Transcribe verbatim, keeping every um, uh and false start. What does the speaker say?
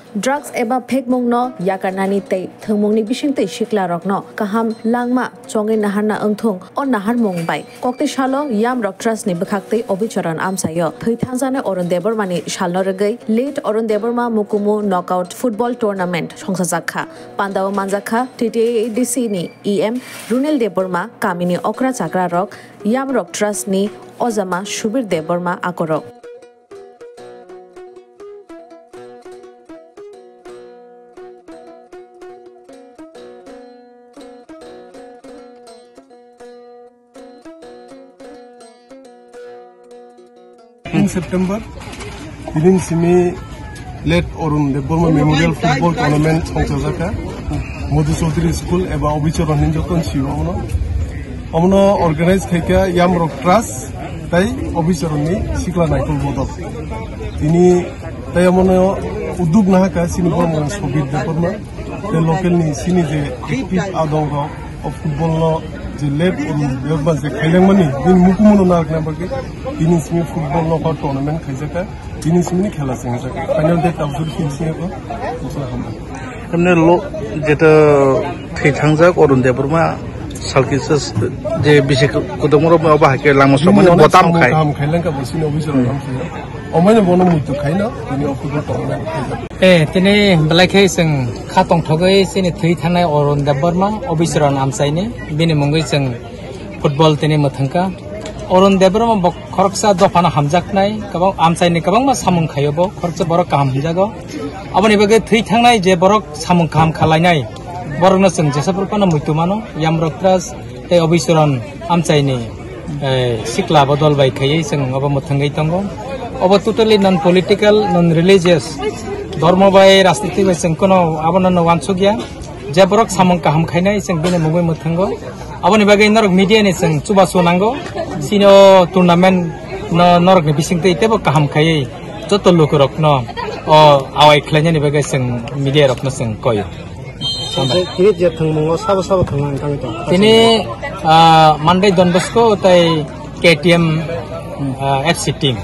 Drugs eba phekmungno yakarnani tei thwngmungni bisingtwi siklarokno kaham langma chongwi naharna wngthung. O naharmung bai koktwi salo Yamrok Trust ni bwkhaktwi Obicharan amchaio thwi thangjaknai Arun Debbarma ni salno rwgwi late Arun Debbarma Mukumu Knockout Football Tournament songchajak kha. Pandao manjak kha T T A A D C ni E M Runil Debbarma, kamini okra chakrarok, Yamrok Trust ni ojama Subir Debbarma akorok. September, tini simi late Arun Debbarma Memorial Football Tournament songchajakha. Madhu Chaudhary School eba Obicharan hinwi joto sio omono. Omono organize khaikha Yamrok Trust tai Obicharan ni Sikla Naikol Bodol. Tini tai omono uduk nahaka sini bormung Sobir Debbarma. Te local ni sini je active adong rok o football no je late Arun Debbarma je khailangmani bini mukumuno narwkna bagwi tini simi football no tournament khaijakha. Tini simi ni khela se hinjak. Final date tabuk suri sini sini ko. Bukla hambai. Emne lo jeta thwi thangjak Arun Debbarma salkisa je bisi kudumoro ba hake langma somani botam khai. Kaham khai langka bosini officer ram khai. Omai bono muitu khaino tini officer tongna. Eh, tini belai khe seng kha tongthogwi sini thwi thanai Arun Debbarma officer amchaini bini mungwi seng football tini mwthangka. Arun Debbarma bok khoroksa dophano hamjaknai, kwbang amchaini kwbangma samung khaio bo, khoroksa borok kaham hwnjago. Aboni bagwi thwi thangnai je borok samung kaham khalainai, borokno chwng jesa phuru phano muitu mano, Yamrok Trust tei Obicharan amchaini, eh, sikla bodol bai khaiwi chwng obo mwthangwi tongo. Obo totally non political, non religious, dhormo bai rajniti bai chwng kono abono no wansukya. Je borok samung kaham khainai chwng bini mungwi mwthango. Aboni bagwi norok media ni chwng chubachu nango. Sini o tournament no norok ni bisingtwi teibo kaham khaiwi joto lukurokno o awai khlainani bagwi chwng media rokno chwng koyo. Tini je thwngmungo sabo sabo thwngmani tangwi tong. Tini, ah, Mandai Don Bosco tei K T M, ah, F C team.